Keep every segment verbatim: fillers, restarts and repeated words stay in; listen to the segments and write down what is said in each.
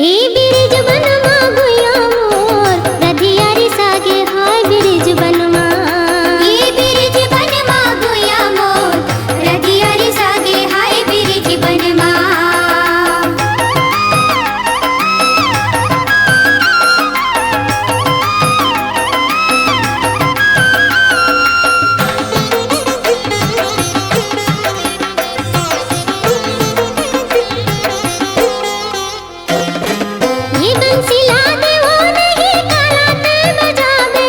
ए bridge बनमा गुइया मोर, रधिया रिसा गे हाय bridge बनमा। ए bridge बनमा गुइया मोर, रधिया रिसा गे हाय बिरिज बनमा। ये बंसी ला दे वो नहीं काला ते बजावे।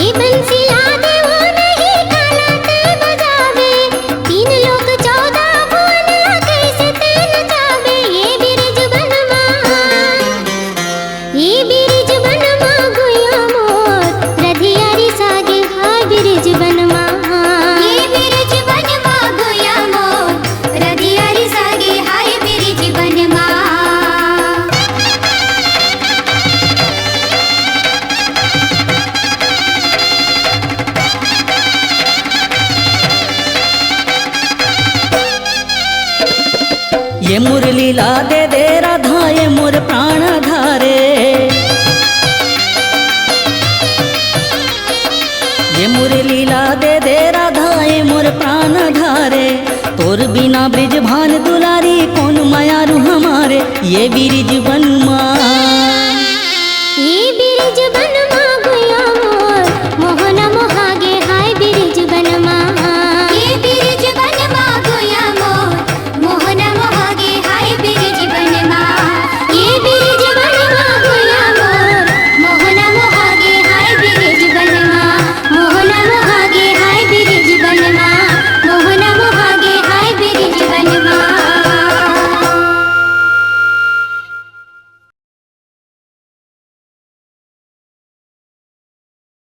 ये बंसी ला दे वो नहीं काला ते बजावे। तीन लोक चौदह भुवन ला कैसे ते नचावे। ये बिरिज बनमा, ये बिरिज बनमा गुइया मोर, रधिया रिसा गे हाय बिरिज बनमा। ये बिरिज बनमा गुइया मोर, रधिया रिसा गे हाय बिरिज बनमा। ये मुरली ला दे दे राधा, ये मोर प्राण धारे। ये मुरली ला दे दे राधा, ये मोर प्राण धारे। तोर बिना ब्रिज भान दुलारी, कोन मयारू हमारे। ये बिरिज बनमा,